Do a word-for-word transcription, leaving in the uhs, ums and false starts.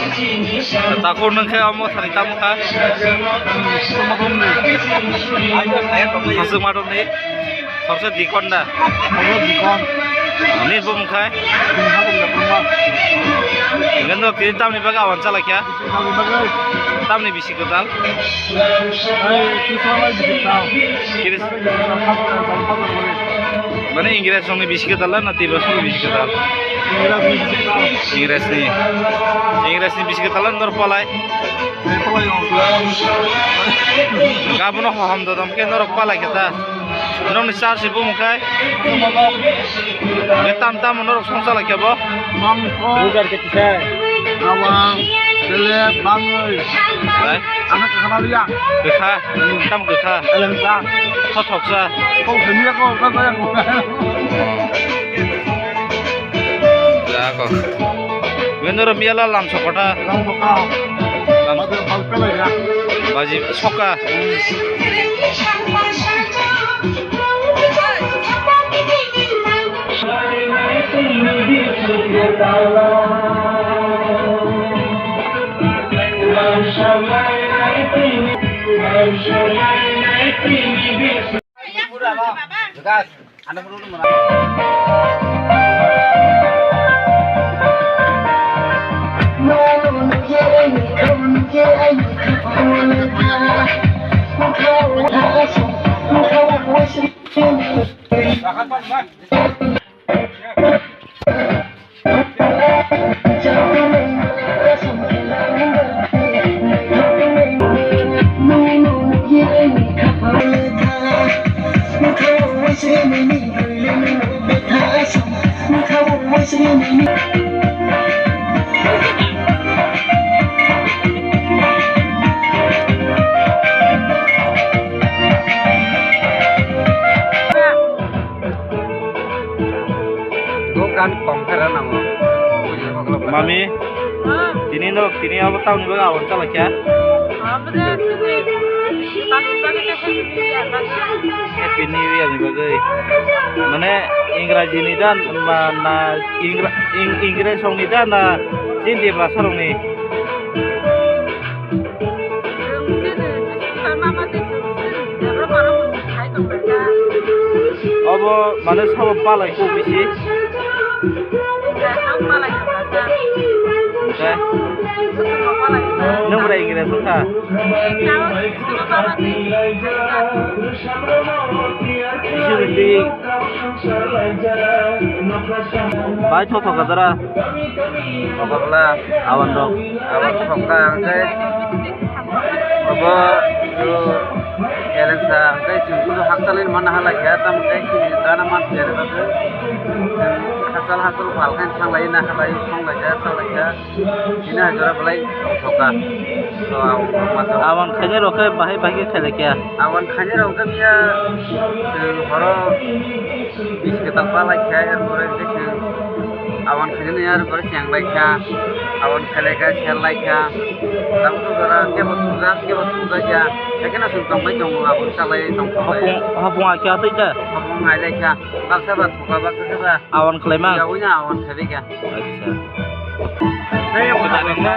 Takhuk nwng khe omo thani tamo kha? Hasuk mathok ni. Khoroksa dikonda. Nini bumung khai? Hingke no tini tamni bagwi awan chalai kha? Tamni bisi kwtal? Kiri- Mane Ingres rokni bisi kwtal na Tiprasani bisi kwtal? Ingres ni. Ingres ni bisi kwtal na norok palai? Gabono hohom dodom khe norok palai khe ta. Norokni charge se bumung khai? Be tam tam norok song chalai khe bo? Mangkho. Rugar khe tisai. Bawang, belek, bangwi. Lai? Aha, kakha liya. Kwkha? Tam kwkha? Elengsa. Thothoksa? Kok hemiya ko, kok kaya ko. Jako. Wenoro miyala lam sokota. Lam soka. Lam. Baji balpela ya. Baji soka. Dokan kongkhara namo. Mami, tini no, tini abo tauni bagwi awan chalai kha? Happy New Year ni bagwi. Mane Ingraji ni da ma na Ingra-, Ing-, Ingres rok ni da na chini Tiprasa rok ni? Obo mane sabo palai kok bisi. Hwnkhe? Nwng bwrwi Ingres wngkha? Bisi rwdi. Bai thotho kadara. Nokokla. Awan rok. Awan thokha hwnkhe. Obo, o, elengsa, hwnkhe chwng kunu hakchalwi manna hala khe, tamo khe chini gana manthokya rwbakhwk. Chwng hachal hachal pal khe thanglai, naharlai, songlaikha, chaklaikha. Chini hai jora belai tongthokha. To, ang masa. Awan khainai rok khe bahai bahai khe khailaikha. Awan khainai rok khe miya, chwng horo. Bisi kwtal palai kha, er pore hwnkhe chwng awan khainani, er pore chengbai kha, awan khailai kha, serlai kha, tabuk jora kebo thujak, kebo thujak ya, haikhe no chwng tongbai tongo, awan chalai tongthok lai. Hopung, hopung ai kha twi kha? Hopung ai lai kha, baksa ba thuka, baksa khe ba. Awan khlaima? Yaui no awan khlai kha. Acha. Tei awan khlaima.